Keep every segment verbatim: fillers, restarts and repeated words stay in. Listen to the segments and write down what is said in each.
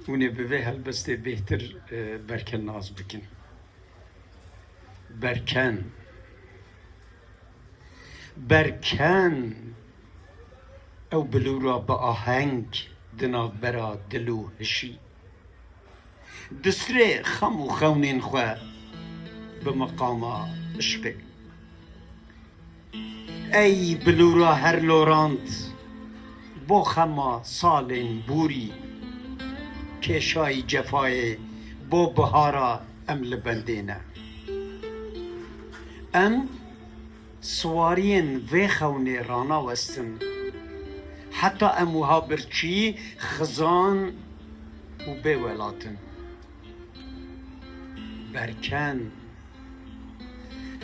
Hûn ê bi vê helbestê bêhtir, e, Berken nas bikin. Berken. Berken, ew bilûra bi aheng di navbera dil û hişî. Distirê xem û xewnên xwe bi miqama işqê. Ey bilûra her lorand, bo xema salên bûrî, kêşayî cefayê, bo bihara em li bendê ne. Em siwariyên vê xewnê ranawestin, heta em wiha birçî, xizan û bê welat in. Berken.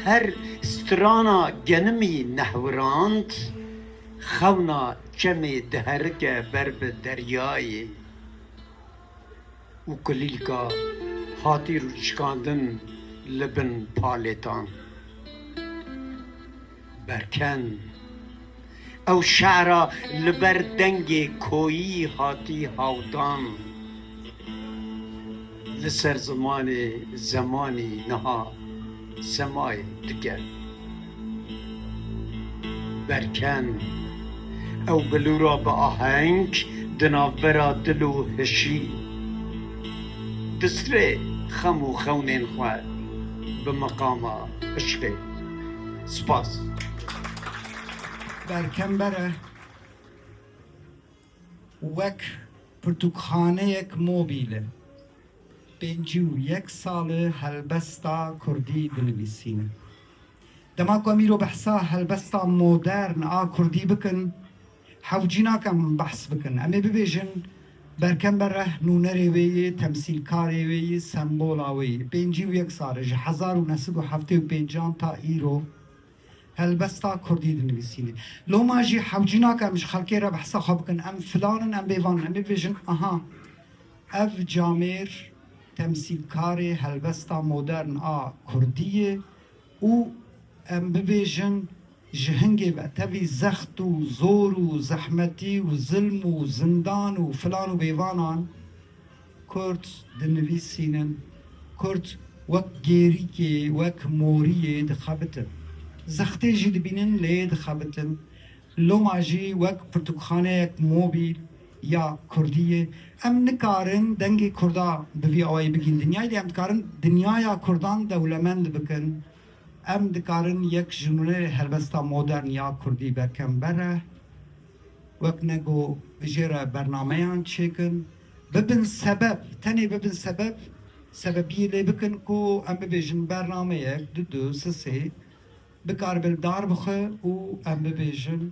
Her strana genimî nehwirand, xewna çemê diherike ber bi deryayê û kulîlka hatî rûçikandin li bin palêtan. Berken. Ew şe'ra li ber dengê koyî hatî hawdan. Li ser zimanê zemanî niha semayê dike. Berken. Ew bilûra bi aheng di navbera dil û hişî. Distirê xem û xewnên xwe bi miqama işqê. Spas. Berken Bere wek pirtûkxaneyek mobîl e. Pêncî û yek sal e helbesta kurdî dinivîsîne. Dema ku em îro behsa helbesta modern a kurdî bikin, hewcî nake em behs bikin. Em ê bibêjin Berken Bereh nûnerê wê yê, temsîlkarê wê yê, sembola wê yê. Pêncî û yek sal e, ji hezar û neh sed û heftê û pêncan ta îro helbesta kurdî dinivîsîne. Loma jî hewcî nake em ji xelkê re behsa xwe bikin. Em filan in, em bêvan in. Em ê bibêjin, aha, ev camêr temsîlkarê helbesta modern a kurdî ye û em bibêjin, ji hingê ve tevî zext û zor û zehmetî û zilm û zindan û filan û bêvanan, Kurd dinivîsînin, Kurd wek gêrîkê, wek moriyê dixebitin. Zextê jî dibînin, lê dixebitin. Loma jî wek pirtûkxaneyek mobîl ya kurdî ye. Em nikarin dengê kurda bi vî awayî bigihîn dinyayê, lê em dikarin dinyaya kurdan dewlemend bikin. Em dikarin yek ji nûnerê helbesta modern ya kurdî Berken Bere, wek nego jê re bernameyan çêkin, bibin sebeb, tenê bibin sebeb, sebebiyê lê bikin ku em bibêjin bernameyek, du du, sê sê, bikaribe li dar bixe û em bibêjin,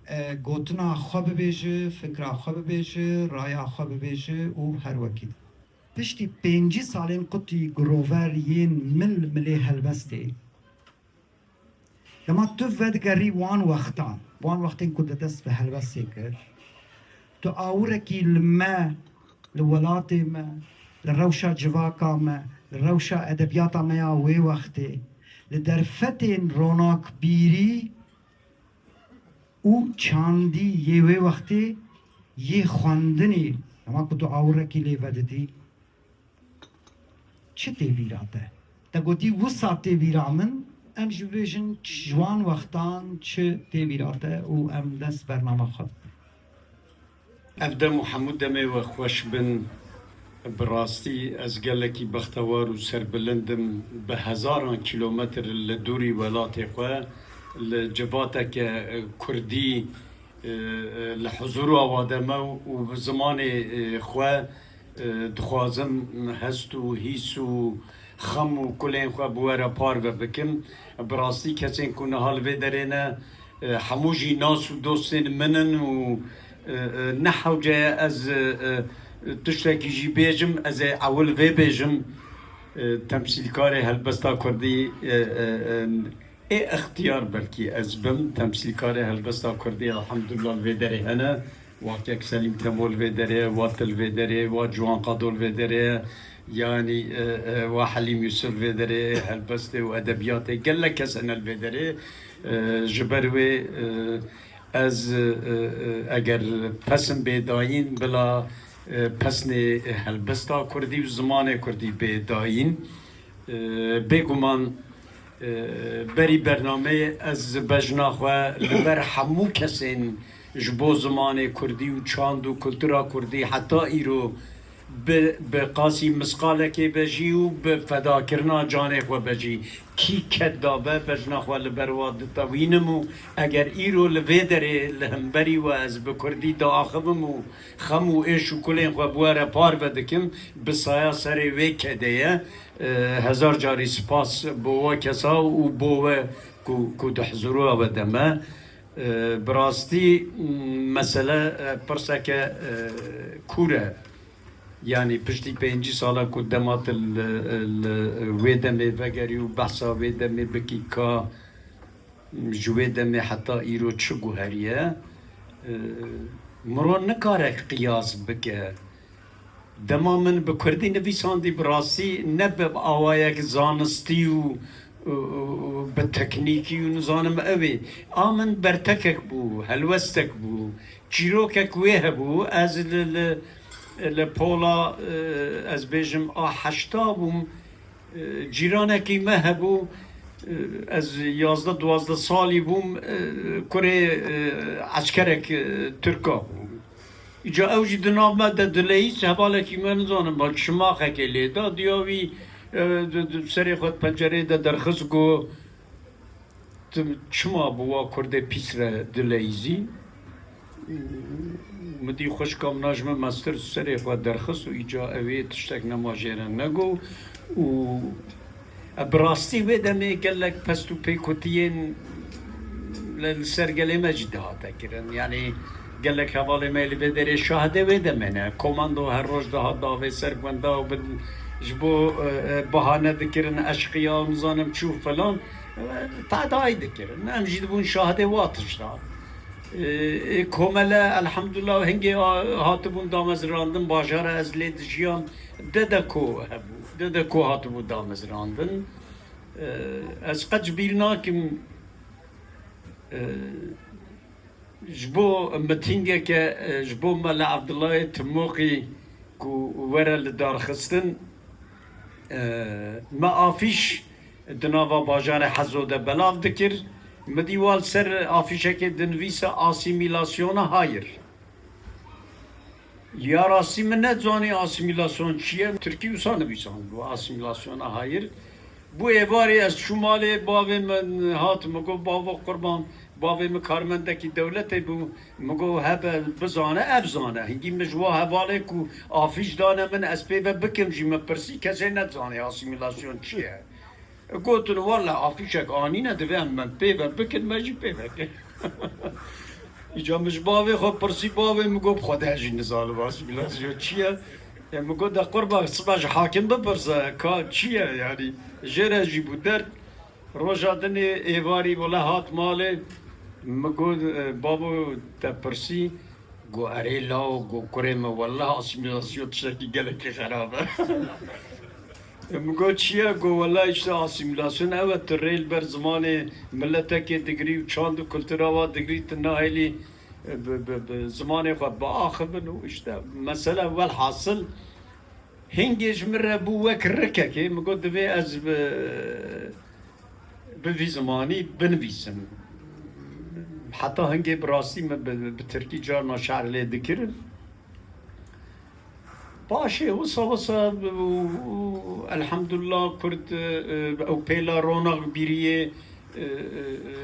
e, gotina xwe bibêje, fikra xwe bibêje, raya xwe bibêje û her wekî. Piştî pêncî salên qutî girover yên mil milê helbestê, dema tu vedigerî wan wextan, wan wextên ku te dest bi helbestê kir, tu awirekî li me, li welatê me, li rewşa civaka me, li rewşa edebiyata me ya wê wextê, li derfetên ronakbîrî û çandî yê wê wextê yê xwendinê, dema ku tu awirekî lê vedidî, çi tê bîra te? Te gotî, wisa tê bîra min, em jî bibêjin, ji wan wextan çi tê bîra te û em dest bernama xwe bikin. Ev dem û hemû demê we xweş bin. Bi rastî ez gelekî bextewar û serbilind im. Bi hezaran kîlometr li dûrî welatê xwe, li civateke, e, kurdî, e, e, li huzûra wa de me û bi zimanê, e, xwe, e, dixwazim hest û hîs û, xem û kulên xwe bi we re parve bikim. Bi rastî kesên ku niha li vê derê ne, e, hemû jî nas û dostên min in û, e, e, ne hewce ye ez, e, e, tiştekî jî bêjim, ez ê ewil vê bêjim. E, temsîlkarê helbesta kurdî, e, e, e, ê extiyar belkî ez bim, temsîlkarê helbesta kurdî elhamdulillah li vê derê hene. Wa Kek Selîm Temo li vê derê ye, wa tu li vê derê ye, wa Ciwan Qado li vê derê ye, yanî, e, e, wa Helîm Yûsif li vê derê ye, helbestê û edebiyatê gelek kes hene li vê derê. E, ji ber wê, e, ez, e, e, eger pesim bê dayîn, bila, e, pesnê helbesta kurdî û zimanê kurdî bê dayîn. E, bêguman, e, berî bernameyê ez bejna xwe li ber hemû kesên ji bo zimanê kurdî û çand û kultura kurdî heta îro bi, bi qasî misqalekê be jî û bi fedakirina canê xwe be jî, kî ked dabe, bejna xwe li ber wa ditewînim û eger îro li vê derê li hemberî we ez bi kurdî diaxivim û xem û êş û kulên xwe bi we re parve dikim, bi saya serê wê kedê ye. E, hezar carî spas bo we kesa û bo we ku, ku di huzura we de me. E, bi rastî, m, mesele, e, pirseke, e, kûr e. Yanî piştî pêncî sala ku dema tu li, li wê demê vegerî û behsa wê demê bikî ka ji wê demê heta îro çi guheriye, e, miron nikare qiyas bike. Dema min bi kurdî nivîsandî, bi rastî ne bi awayek zanistî û, û, û bi teknîkî û nizanim ew ê. A min bertekek bû, helwestek bû, çîrokek wê hebû. Ez li, li, li pola, e, ez bêjim a heşta bûm. E, cîranekî me hebû, e, ez yazdeh duwazdeh salî bûm, e, kurê, e, eskerek, e, Tirka bû. Îca ew jî di nav me de dileyîz, hevalekî me nizanim, bal çimaxekê lê da, diya wî, e, di, di serê xwe di pencereyê de derxist, got, "Tu çima bi wa kurdê pîs re dileyîzî?" Min dî xwişka min a ji min mestir serê xwe derxist û îca ew ê tiştek nema jê re nego û e, bi rastî wê demê gelek pest û pêkutiyên li, li ser gelê me jî dihate kirin. Yanî gelek hevalê me li vê derê şahidê wê demê ne. Komando her roj dihat davê ser gunda û bi, ji bo, e, e, bahane dikirin, eşqiya û nizanim çi û filan, e, tedayî dikirin. Em jî dibûn şahidê wa tişta. E, e, komele, elhamdulillah, hingê a, hatibûn damezrandin, bajara ez lê dijiyam, Dedeko hebû. Dedeko hatibû damezrandin. E, ez qet ji bîr nakim, e, ji bo mitîngeke, e, ji bo Mela Evdullayê Timoqî ku were li darxistin, e, me afîş di nava bajarê Hezo de belav dikir. Min dî wa li ser afîşekê dinivîse asîmîlasyona hayir. Ya rastî min nezanî asîmîlasyon çi ye. Tirkî wisa nivîsandibû, asîmîlasyona hayir. Bû êvarê ez çûm malê bavê min, hat min got, "Bavo qurban, bavê min karmendekî dewletê bû." Min got, "Hebe bizane, ev zane." Hingî min ji wa hevalê ku afîş dane min, ez pê ve bikim jî, min pirsî, kesê nezanî asîmîlasyon çi ye. Gotin, "Wele afîşek anîne, divê em, em pê ve bikin, me jî pê ve kir." Îca min ji bavê xwe pirsî, bavê min got, "Xwedê ez jî nizanim asîmîlasyon çi ye." E, min got, "De qurban, sibe ji hakim bipirse, ka çi ye, yanî jê re jî bû derd." Roja dinê êvarî wele hat malê, min got, "E, bavo, te pirsî?" Got, "Erê law," got, "Kurê min, wele asîmîlasyon tiştekî gelekî xerab e." Min got, "Çi ye?" Got, "Wele işte asîmîlasyon ew e, tu rê li ber zimanê miletekê digirî û çand û kultura wa digirî, tu nahêlî, e, bi, bi, bi zimanê xwe biaxivin û işte mesele welhasil hingê ji min re bû wek rikekê." Min got, "Divê ez bi, bi vî zimanî binivîsim." Heta hingê bi rastî min bi, bi tirkî carna şehr lê dikirin. Paşê wisa wisa, û, û, elhamdulillah, Kurd, e, e, ew pêla ronak bîriyê, e, e, e,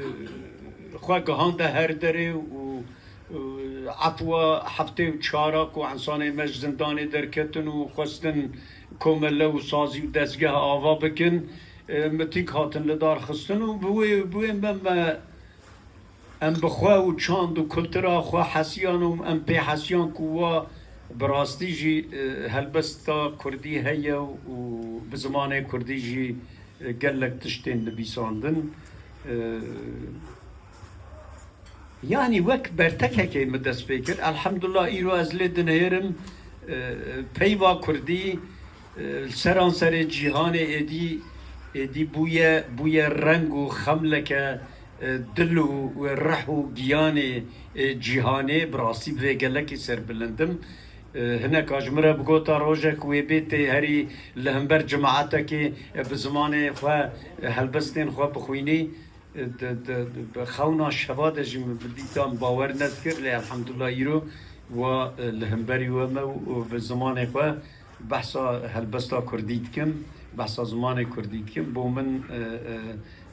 xwe gihande her derê û, e, efwa heftê û çara ku ensanê me ji zindanê derketin û xwestin komele û sazî û dezgeh ava bikin. E, mitîk hatin li dar xistin û bi wê, bi wê me, me em bi xwe û çand û kultura xwe hesiyan û em pê hesiyan ku wa bi rastî jî, e, helbesta kurdî heye û bi zimanê kurdî jî, e, gelek tiştên nivîsandin. E, Yanî wek bertekekê min dest pê kir. Elhamdulillah îro ez lê dinihêrim, e, peyva kurdî, e, li seranserê cîhanê êdî, êdî bûye, bûye reng û xemleke, e, dil û, û rih û giyanê, e, cîhanê. Bi rastî bi vê gelekî serbilind im. E, hineka ji min re bigota rojek wê bê tê herî li hember cemaetekê, e, bi zimanê xwe, e, helbestên xwe bixwînî. Di, di, di, bi xewna şeva de jî min bi dîtan bawer nedikir, lê elhamdulillah îro wa, e, li hemberî we me û, û bi zimanê xwe behsa helbesta kurdî dikim, behsa zimanê kurdî dikim. Bo min, e,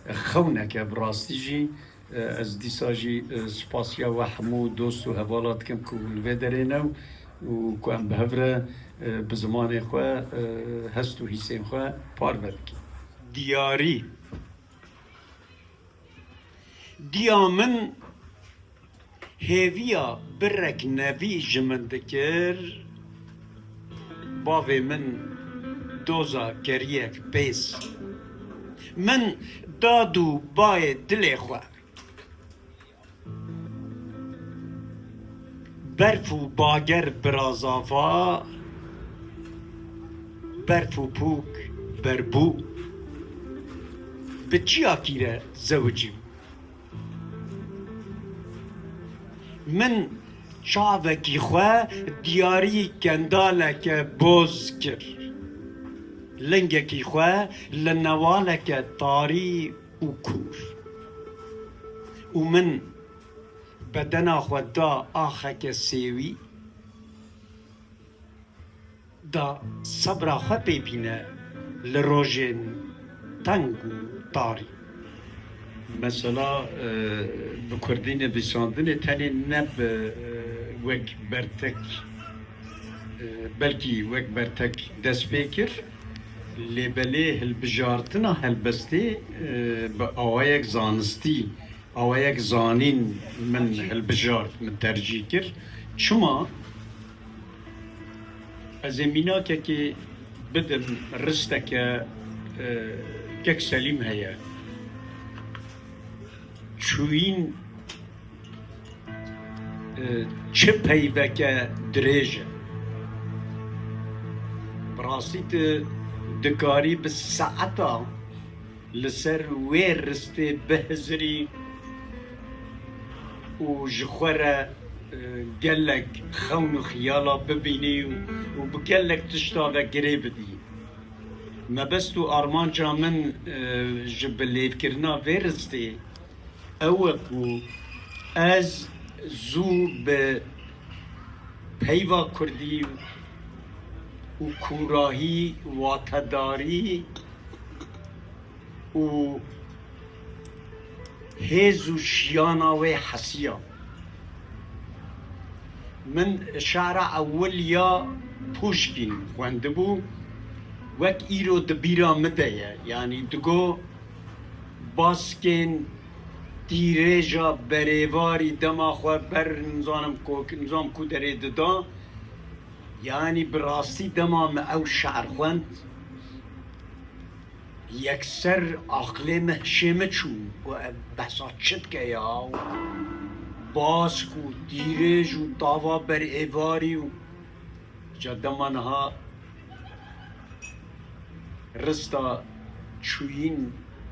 e, xewneke bi rastî jî, e, ez dîsa jî, e, spasiya we hemû dost û hevala dikim ku li vê derê ne û ku em bi hev re, e, bi zimanê xwe, e, hest û hîsên xwe parve dikin. Diyarî. Diya min hêviya birek nevî ji min dikir, bavê min doza keriyek pês. Min dad û bayê dilê xwe. Berf û bager birazava, berf û pûk berbû. Bi çiyakî re zewicîm. Min çavekî xwe diyarî kendaleke boz kir. Lingekî xwe li newaleke tarî û kûr. Û min bedena xwe da axeke sêwî, da sebra xwe pê bîne li rojên teng û tarî. Mesela, e, bi kurdî nivîsandinê tenê ne bi, e, wek bertek, e, belkî wek bertek dest pê kir, lê belê hilbijartina helbestê, e, bi awayek zanistî, awayek zanîn min hilbijart, min tercîh kir. Çima? Ez ê mînakekê bidim, risteke, e, kek Selîm heye. Çûyîn, e, çi peyveke dirêj e. Bi rastî tu dikarî bi saeta li ser wê ristê bihizirî û ji xwe re, e, gelek xewn û xiyala bibînî û, û bi gelek tişta ve girê bidî. Mebest û armanca min, e, ji bilêvkirina vê ristê ew e ku ez zû bi peyva kurdî û kûrahî, watedarî û hêz û şiyana wê hesiya. Min şara ewil ya Puşkîn xwendibû, wek îro di bîra min de ye. Yanî digo, baskên tîrêja berêvarî dema xwe ber nizanim ku, nizam ku derê dida, yanî bi rastî dema min ew şe'r xwend, yekser aqlê min hişê min çû, got, ev behsa çi dike ya? Bask û tîrêj û tava ber êvarî û ca dema niha rista çûyîn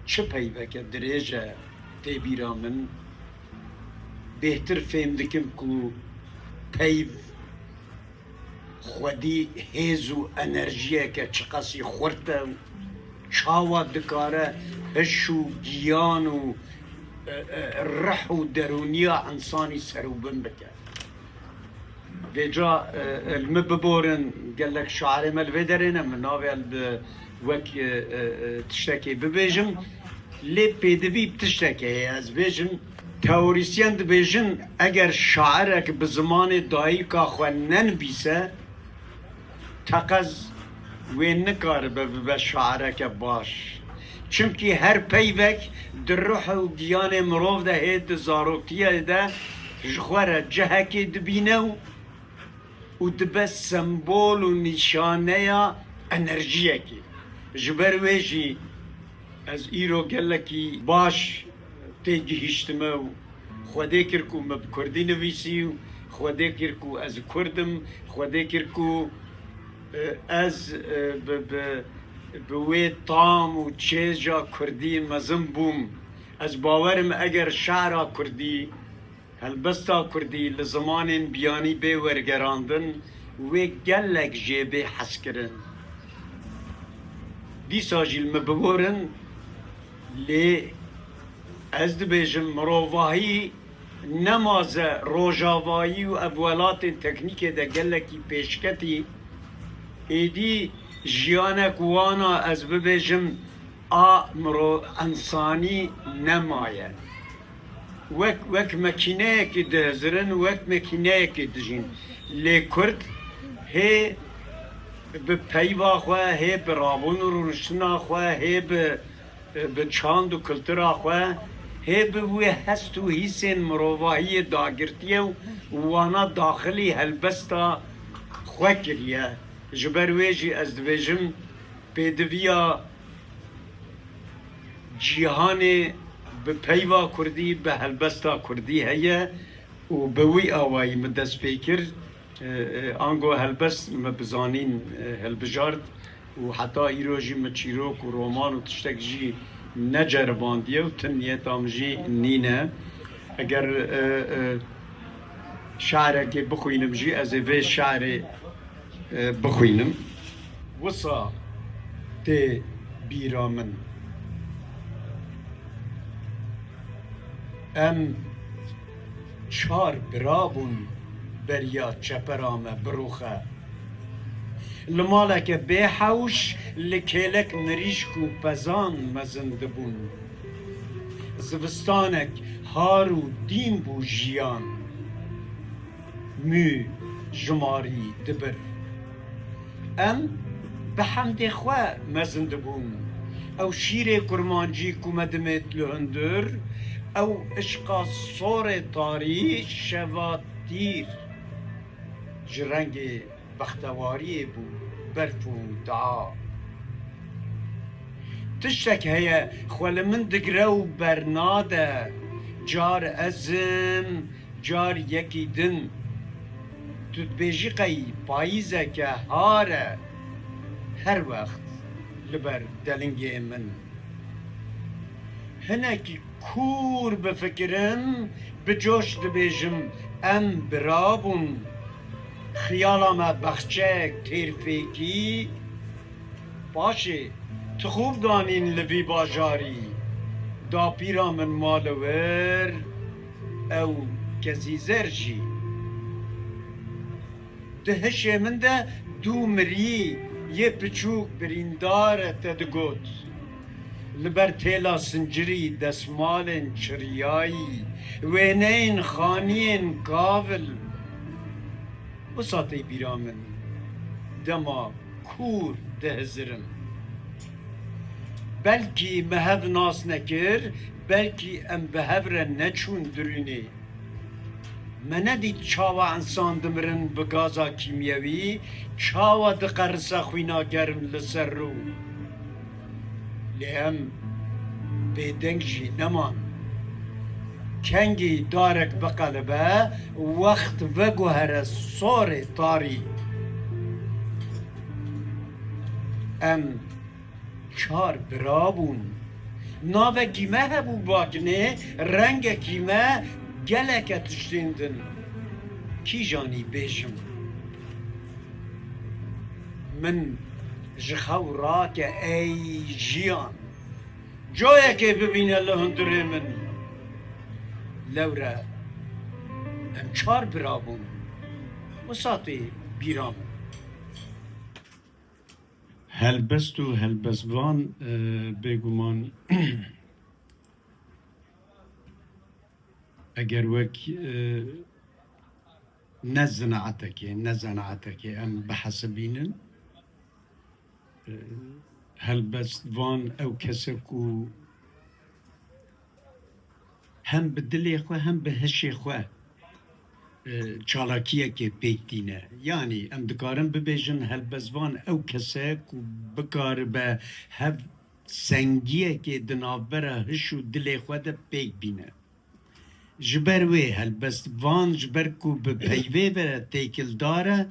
çi peyveke dirêj e tê bîra min. Bêhtir fêm dikim ku peyv xwedî hêz û enerjiyeke çiqasî xurt e û çawa dikare hiş û giyan û, e, e, rih û derûniya însanî serûbin bike. Vêca, e, e, li min biborin, gelek şairê me li vê derê ne, min navê li wek, e, e, e, tiştekê bibêjim. Lê pêdivî bi tiştekê heye, ez bêjim, teorîsyen dibêjin, eger şairek bi zimanê dayika xwe nenivîse, teqez Wê nikaribe bibe şaireke baş. Çimkî her peyvek di ruh û giyanê mirov de hê di zaroktiyê de ji xwe re cihekê dibîne û, û dibe sembol û nîşaneya enerjiyekê. Ji ber wê jî ez îro gelekî baş têgihîştime û Xwedê kir ku min bi kurdî nivîsî û Xwedê kir ku ez kurd im, Xwedê kir ku, e, ez, e, bi, bi, bi wê tam û çêja kurdî mezin bûm. Ez bawer im eger şe'ra kurdî, helbesta kurdî li zimanên biyanî bê wergerandin, wê gelek jê bê hezkirin. Dîsa jî li min biborin, lê ez dibêjim mirovahî nemaze rojavayî û ev welatên teknîkê de gelekî pêşketî, êdî jiyanek wana ez bibêjim a miro-, ensanî nemaye. Wek, wek mekîneyekî dihizirin, wek mekîneyekî dijîn. Lê kurd hê bi peyva xwe, hê bi rabûn û rûniştina xwe, hê bi, bi çand û kultura xwe, hê bi wê hest û hîsên mirovahiyê dagirtiye û wana daxilî helbesta xwe kiriye. Ji ber wê jî ez dibêjim, pêdiviya cîhanê bi peyva kurdî, bi helbesta kurdî heye û bi wî awayî min dest pê kir. E, e, ango helbest min bi zanîn, e, hilbijart û heta îro jî min çîrok û roman û tiştek jî neceribandiye û ti niyeta min jî nîne. Eger, e, e, şarekê bixwînim jî, ez ê vê şarê e, bixwînim. Wisa tê bîra min. Em çar bira bûn beriya çepera me birûxe. Li maleke bê hewş, li kêlek mirîşk û pezan mezin dibûn. Zivistanek har û dîn bû jiyan. Mû ji marî dibir. Em bi hemdê xwe mezin dibûn. Ew şîrê kurmancî ku me dimêt li hundir, ew işqa sorê tarî şeva tîr. Ji rengê bextewariyê bû berf û dua. Tiştek heye xwe li min digre û bernade. Car ez im, car yekî din. Tu dibêjî qey payîzeke har e, her wext li ber delingê min. Hinekî kûr bifikirim, bi coş dibêjim, em bira bûn. Xiyala me baxçeyek têrfêkî, paşê tixûb danîn li vî bajarî. Dapîra min ma li wir, ew kezîzer jî. Di hişê min de dû mirî yê piçûk birîndar e te digot. Li ber têla sincirî desmalên çiriyayî, wêneyên xaniyên kavil. Wisa tê bîra min dema kûr dihizirim. Belkî me hev nas nekir, belkî em bi hev re neçûn dirûnê. Me nedît çawa însan dimirin bi gaza kîmyewî, çawa diqerise xwîna germ li ser rû. Lê em bêdeng jî neman. Kengî darek biqelibe, wext veguhere sorê tarî. Em çar bira bûn. Navekî me hebû Baknê, rengekî me geleke tiştên din. Kîjanî bêjim? Min ji xew rake ey jiyan. Cayekê bibîne li hundirê min. Lewre em çar bira bûn. Wisa tê bîra min. Helbest û helbestvan, e, bêguman eger wek, e, ne zinaetekê, ne zenaetekê em bihesibînin, Helbestvan ew kes e ku hem bi dilê xwe hem bi hişê xwe, e, çalakiyekê pêk tîne. Yanî em dikarin bibêjin helbestvan ew kes e ku bikaribe hev sengiyekê di navbera hiş û dilê xwe de pêk bîne. Ji ber wê helbestvan, ji ber ku bi peyvê ve têkildar e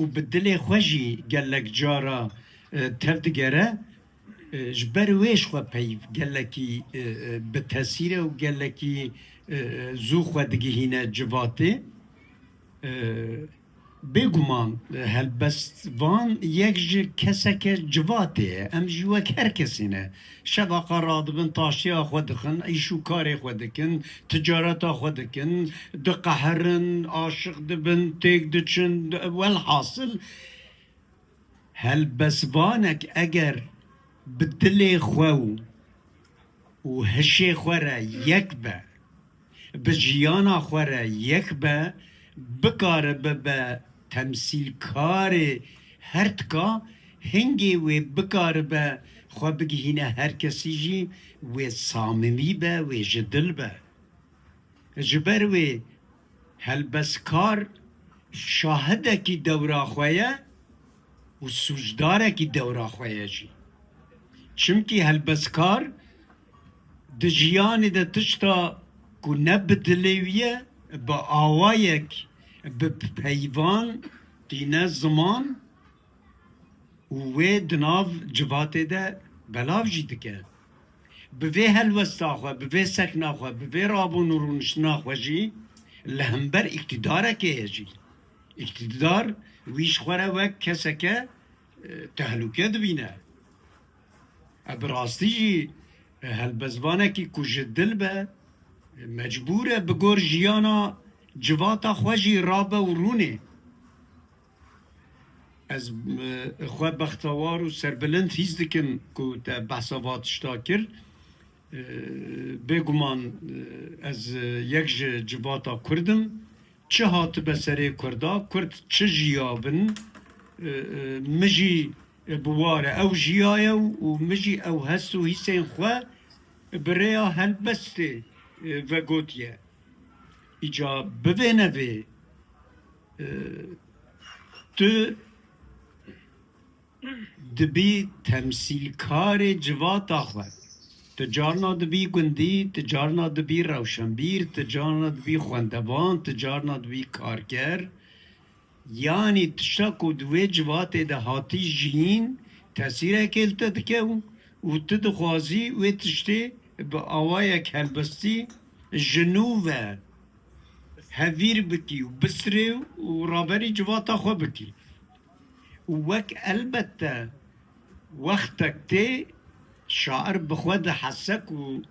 û bi dilê xwe jî gelek cara, e, tev digere, e, ji ber wê ji xwe peyv gelekî, e, e, bi tesîr e û gelekî, e, e, zû xwe digihîne civatê. E, Bêguman, helbestvan yek ji keseke civatê ye. Em jî wek her kesê ne. Şevaqa radibin, taştiya xwe dixin, îş û karê xwe dikin, ticareta xwe dikin, diqehirin, aşiq dibin, têk diçin, welhasil helbestvanek eger bi dilê xwe û û hişê xwe re yek be, bi jiyana xwe re yek be, bikaribe be temsîlkarê her tika, hingê wê bikaribe xwe bigihîne her kesî jî, wê samimî be, wê ji dil be. Ji ber wê helbestkar şahidekî dewra xwe ye û sûcdarekî dewra xwe ye jî. Çimkî helbestkar di jiyanê de tişta ku ne bi dilê wî ye, bi awayek, bi peyvan tîne ziman û wê di nav civatê de belav jî dike. Bi vê helwesta xwe, bi vê sekna xwe, bi vê rabûn û rûniştina xwe jî li hember îqtîdarekê ye jî. Îqtîdar wî ji xwe re wek keseke, e, tehlûke dibîne. E, bi rastî jî, e, helbestvanekî ku ji dil be, e, mecbûr e bi gor jiyana civata xwe jî rabe û rûnê. Ez, e, xwe bextewar û serbilind hîs dikim ku te behsa va tişta kir. E, Bêguman, e, ez, e, yek ji civata Kurd im. Çi hatibe serê Kurda, Kurd çi jiyabin, e, e, min jî, e, bi war e. Ew jiyaye û, û min jî ew hest û hîsên xwe bi rêya helbestê, e, vegotiye. Îca bivê nevê, e, tu dibî temsîlkarê civata xwe. Tu carna dibî gundî, tu carna dibî rewşenbîr, tu carna dibî xwendevan, tu carna dibî karker. Yanî tişta ku di wê civatê de hatî jiyîn, tesîrekê li te dike û, û tu dixwazî wê tiştê bi awayek helbestî ji nû ve hevîr bikî û bisirê û raberî civata xwe bikî. Û wek elbette wextek tê şair bi xwe dihese ku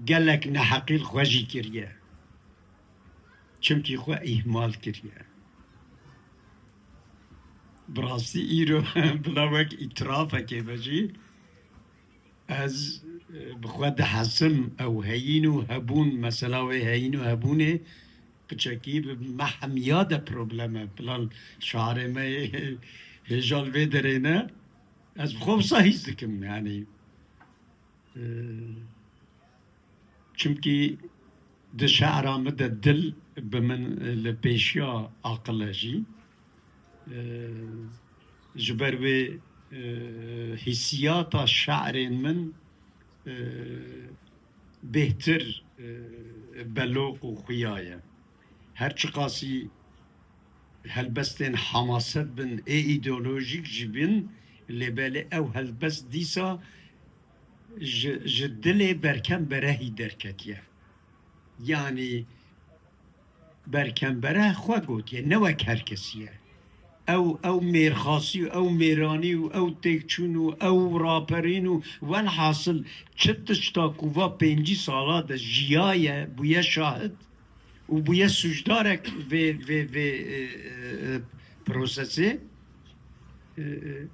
gelek neheqî li xwe jî kiriye. Çimkî xwe îhmal kiriye. Bi rastî îro bila wek îtirafekê be jî ez, e, bi xwe dihesim ew heyîn û hebûn, mesela wê heyîn û hebûnê piçekî bi me hemiya de problem e. Bila şarê me yê hêja li vê derê ne. Ez bi xwe wisa hîs dikim, yanî, e, çimkî di şe'ra min de dil bi min li pêşiya aqil e jî. E, ji ber wê, e, hîsiyata şe'rên min, e, bêhtir, e, beloq û xuya ye. Her çiqasî helbestên hemaset bin, ê îdeolojîk jî bin, lê belê ew helbest dîsa ji, ji dilê Berkem Berehî derketiye. Yanî Berkem Bereh xwe gotiye, ne wek her kesî ye. Ew, ew mêrxasî û ew mêranî û ew têkçûn û ew raperîn û welhasil çi tişta ku va pêncî sala de jiyaye, bûye şahid û bûye sûcdarek vê, vê, vê, e, e, prosesê, e, e,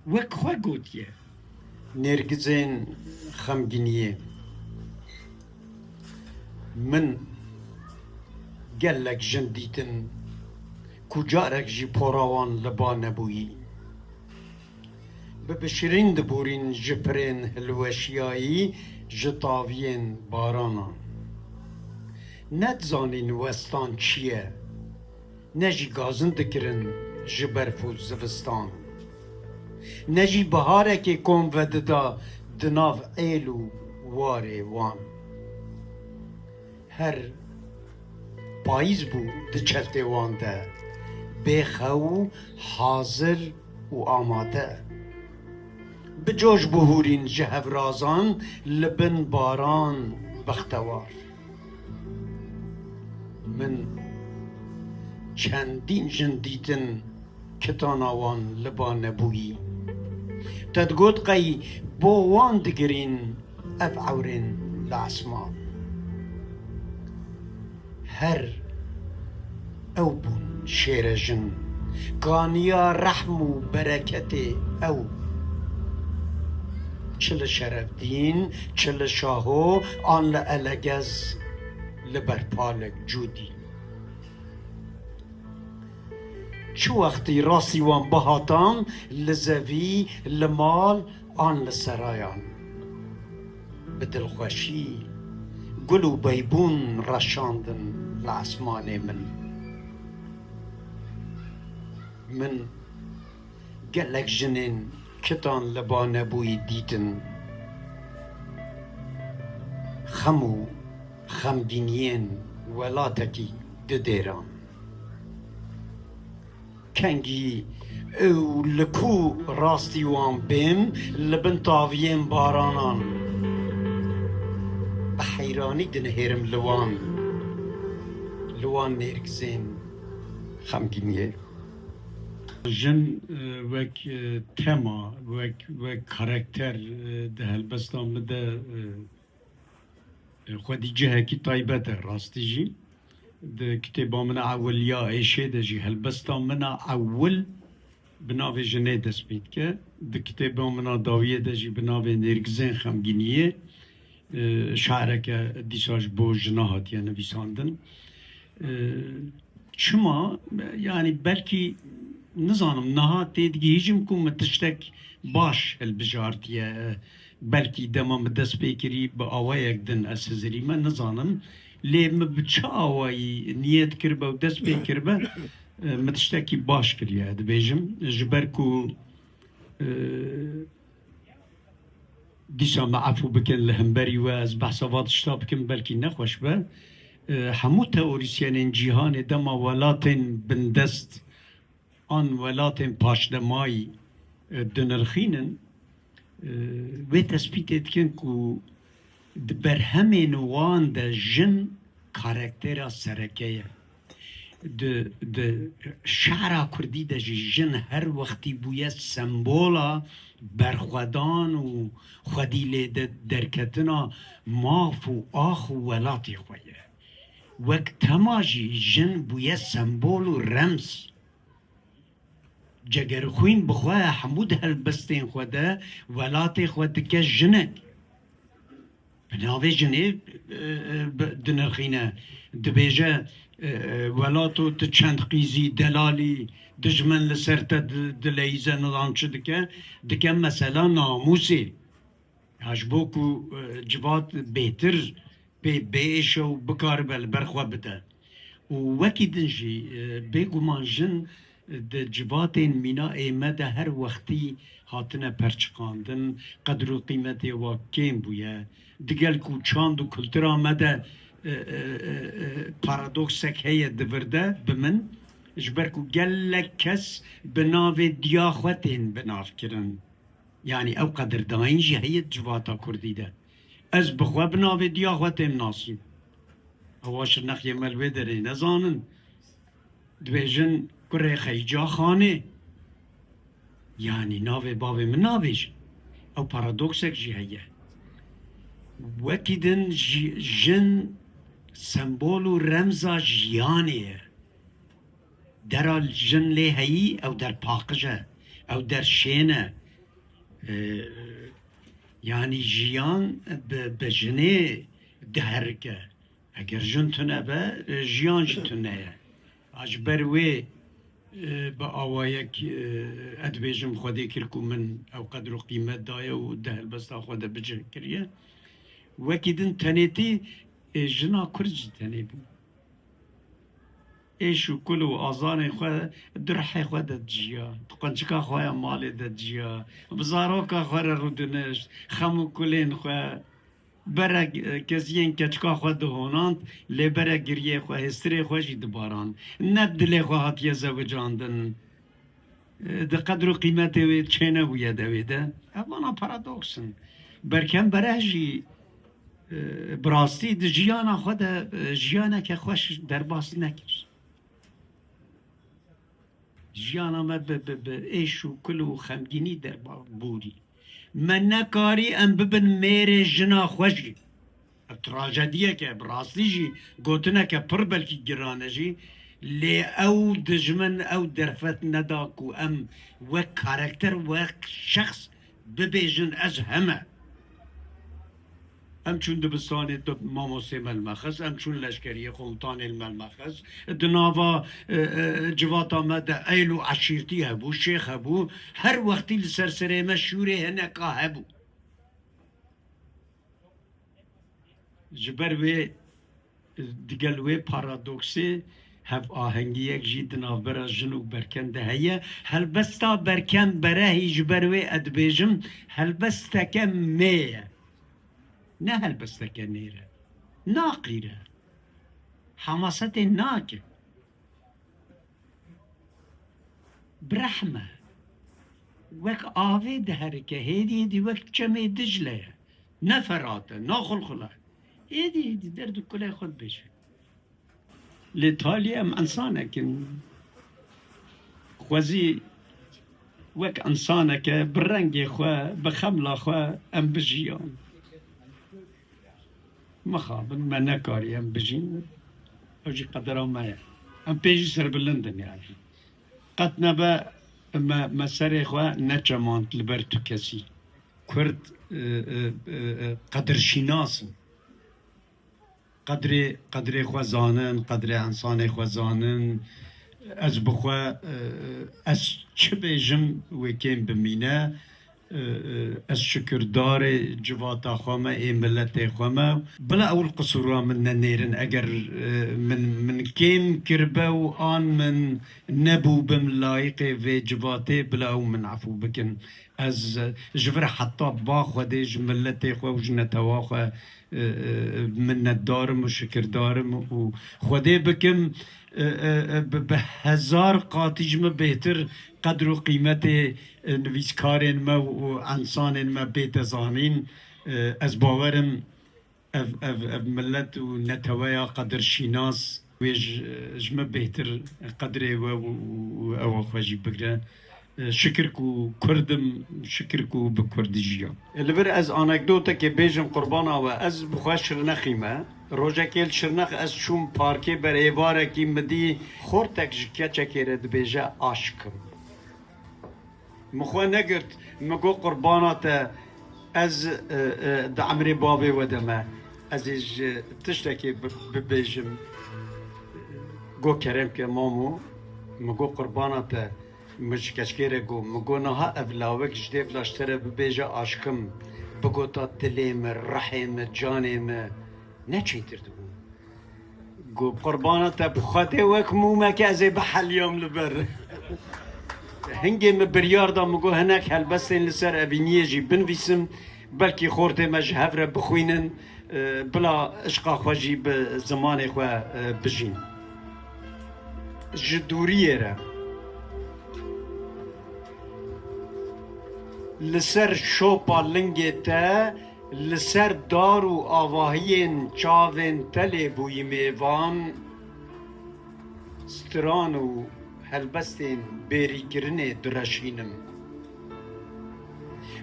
wek xwe gotiye. Nêrgizên xemgîniyê. Min gelek jin dîtin ku carek jî pora wan li ba nebûyî. Bi bişirîn diborîn ji pirên hilweşiyayî, ji taviyên baranan. Nedizanîn westan çi ye. Ne jî gazin dikirin ji berf û zivistan. Ne jî biharekê kom vedida di nav êl û warê wan. Her payîz bû di çeftê wan de, bê xew, hazir û amade. Bi coş bihûrîn ji hevrazan, li bin baran bextewar. Min çendîn jin dîtin, kitana wan li ba nebûyî. Te digot qey bo wan digirîn ev ewrên li esman. Her ew bûn şêrejin, kaniya rehm û bereketê ew. Çi li Şerefdîn, çi li Şaho, an li Elegez, li Berpalek Cûdî. Çi wextî rastî wan bihatan li zevî, li mal an li serayan. Bi dilxweşî gul û beybûn reşandin li esmanê min. Min gelek jinên kitan li ba nebûyî dîtin. Xem û xemgîniyên welatekî didêran. Kengî ew li ku rastî wan bên li bin taviyên baranan. Bi heyranî dinihêrim li wan, li wan nêrgizên xemgîniyê. Jin, e, wek, e, tema, wek, wek karakter, e, di helbesta min de, e, e, xwedî cihekî taybet e, rastî jî. Di kitêba min a ewil ya êşê de jî helbesta min a ewil bi navê jinê dest pê dike. Di kitêba min a dawiyê de jî bi navê Nêrgizên Xemgîniyê, e, şaireke dîsa ji bo jina hatiye nivîsandin. E, çima? Yani belkî nizanim, niha têdigihîjim ku min tiştek baş hilbijartiye. Belkî dema min dest pê kirî bi awayek din ez hizirîme, nizanim. Lê min bi çi awayî niyet kiribe û dest pê kiribe, e, min tiştekî baş kiriye, dibêjim. Ji ber ku, e, dîsa me efû bikin, li hemberî we ez behsa va tişta bikim, belkî nexweş be. E, hemû teorîsyenên cîhanê dema welatên bindest an welatên paşdemayî, e, dinirxînin, e, wê tespîtê dikin ku di berhemên wan de jin karaktera sereke ye. Di, di şi'ra kurdî de jî jin her wextî bûye sembola berxwedan û xwedî lê de derketina maf û ax û welatê xwe ye. Wek tema jî jin bûye sembol û remz. Cegerxwîn bi xwe hemû di helbestên xwe de welatê xwe dike jinek. Bi navê jinê, e, e, bi, dinirxîne. Dibêje, e, e, welato tu çend qîzî, delalî, dijmin li ser te di-, dileyîze, nizam çi dike, dike mesela namûsê. Ya ji bo ku, e, civat bêhtir pê biêşe û bikaribe li ber xwe bide. Û wekî din jî, e, bêguman jin, e, di civatên mîna ê me de her wextî hatine perçiqandin, qedr û qîmetê wa kêm bûye. Digel ku çand û kultura me de, e, e, e, e, paradoksek heye di vir de, bi min, ji ber ku gelek kes bi navê diya xwe tên binavkirin. Yanî ew qedirdayîn jî heye di civata kurdî de. Ez bi xwe bi navê diya xwe têm nasîn. Ewa şirnexiyê me li wê derê nezanin. Dibêjin kurê Xeyca Xanê. Yanî navê bavê min nabêjin. Ew paradoksek jî heye. Wekî din jî jin sembol û remza jiyanê ye. Dera jin lê heyî, ew der paqij e, ew der şên e. Ee, yanî jiyan bi, bi jinê diherike. Eger jin tune be, e, jiyan jî tune ye. A ji ber wê E, bi awayek, e, ez dibêjim Xwedê kir ku min ew qedr û qîmet daye û di helbesta xwe de bicih kiriye. Wekî din tenêtî, e, jina Kurd jî tenê bû. Êş û kul û azarên xwe di rihê xwe de dijiya, di qunçika xwe ya malê de dijiya, bi zaroka xwe re rûdinişt, xem û kulên xwe, bere, e, keziyên keçika xwe dihonand, lê bere giriyê xwe, hêstirê xwe jî dibarand. Ne bi dilê xwe hatiye zewicandin. E, di qedr û qîmetê wê çênebûye de wê de. Ev vana paradoks in. Berkem Bereh jî, e, bi rastî di jiyana xwe de, e, jiyaneke xweş derbas nekir. Jiyana me bi, bi, bi êş û kul û xemgînî derba-, borî. Me nekarî em bibin mêrê jina xwe jî. Ev trajediyeke, bi rastî jî gotineke pir belkî giran e jî, lê ew dijmin, ew derfet neda ku em wek karekter, wek şexs bibêjin ez heme. Em çûn dibistanê, tu mamostê me li me xist, em çûn leşkeriyê, komutanê li me li me xist. Di nava, e, e, civata me de eyl û eşîrtî hebû, şêx hebû. Her wextî li ser serê me şûrê hineka hebû. Ji ber wê, digel wê paradoksê, hevahengiyek jî di navbera jin û Berken de heye. Helbesta Berken Berehî, ji ber wê ez dibêjim, helbesteke mê ye. Ne helbesteke nêr e. Naqîre. Hemasetê nake. Bi rehm e. Wek avê diherike, hêdî hêdî wek çemê Dicle ye. Ne Ferat e, ne Xulxula. Hêdî hêdî derd û kulê xwe dibêje. Lê talî em ensanek in. Xwezî wek ensaneke bi rengê xwe, bi xemla xwe em bijiyan. Mixabin, me nekarî em bijîn. Ew jî qedera me ye. Em pê jî serbilind in yani. Qet nebe me, me serê xwe neçemand li ber tu kesî. Kurd, e, e, e, e, qedirşînas in. Qedrê, qedrê xwe zanin, qedrê ensanê xwe zanin. Ez bi xwe, e, ez çi bêjim wê kêm bimîne. E, e, ez şikirdarê civata xwe me, ê miletê xwe me. Bila ew li qisûra min nenêrin, eger, e, min, min kêm kiribe û an min nebûbim layiqê vê civatê, bila ew min efû bikin. Ez, e, ji vir heta ba Xwedê ji miletê xwe û ji netewa xwe, e, e, minnetdar im û şikirdarim û Xwedê bikim, e, e, e, bi, bi hezar qatî ji min bêhtir qedr û qîmetê, e, nivîskarên me û, û ensanên me bête zanîn. E, ez bawer im ev, ev, ev milet û neteweya qedirşînas wê ji, ji me bêhtir qedrê we û, û ewa xwe jî bigre. Şikir ku Kurd im, şikir ku bi Kurdî jiyam. Li vir ez anekdotekê bêjim qurbana we, ez bi xwe Şirnexî me. Rojekê li Şirnex ez çûm parkê ber êvarekî min dî xortek ji keçekê re dibêje aşkim. Min xwe negirt, min got, qurbana te, ez, e, e, di emrê bavê we de me. Ez ê ji tiştekê bi-, bibêjim. Got, kerem ke mamo, min got, qurbana te, min ji keçkê re got, min got, niha ev lawek ji dêv la ji te re bibêje aşkim, bigota dilê min, rihê min, canê min, ne çêtir dibû. Got, qurbana te bi Xwedê wek mûmeke ez ê biheliyam li ber. Hingê min biryar da, min got, hinek helbestên li ser evîniyê jî binivîsim, belkî xortê me ji hev re bixwînin, e, bila işqa xwe jî bi zimanê xwe, e, bijîn. Ji dûriyê re. Li ser şopa lingê te, li ser dar û avahiyên çavên te lê bûyî mêvan, stran û helbestên bêrîkirinê direşînim.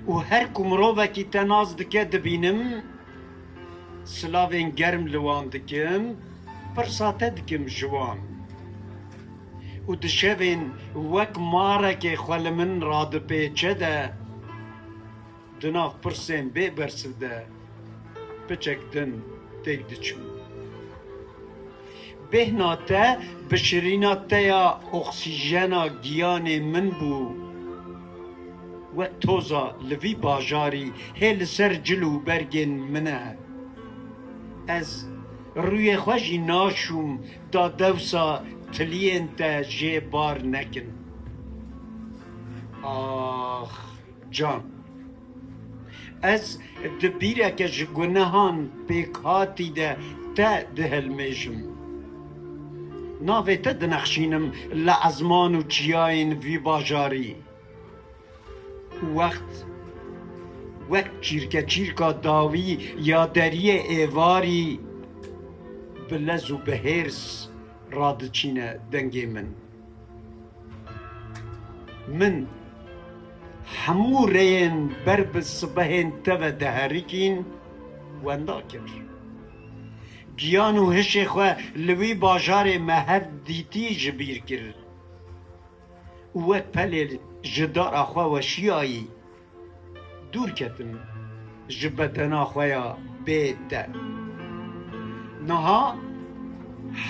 Û her ku mirovekî te nas dike dibînim, silavên germ li wan dikim, pirsa te dikim ji wan. Û di şevên wek marekê xwe li min radipêçe de, di nav pirsên bê bersiv de piçek din têk diçim. Bêhna te bişirîna te ya oksîjena giyanê min bû. Wek toza li vî bajarî hê li ser cil û bergên min e. Ez rûyê xwe jî naşûm da dewsa tiliyên te jê bar nekin. Ax, can. Ez di bîreke ji gunehan pêkhatî de te dihilmêjim. Navê te dinexşînim li ezman û çiyayên vî bajarî. Û wext wek çîrkeçîrka dawî ya deriyê êvarî bi lez û bi hêrs radiçîne dengê min. Min hemû rêyên ber bi sibehên te ve diherikîn wenda kir. Giyan û hişê xwe li wî bajarê me hev dîtî ji bîr kir û wek pelê ji dara xwe weşiyayî. Dûr ketim ji bedena xwe ya bê te. Niha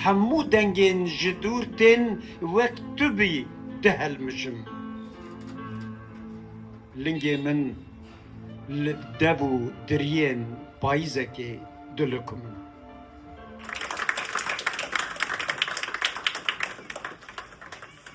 hemû dengên ji dûr tên wek tu bî dihelmijim. Lingê min li dev û diriyên payîzekê dilikim.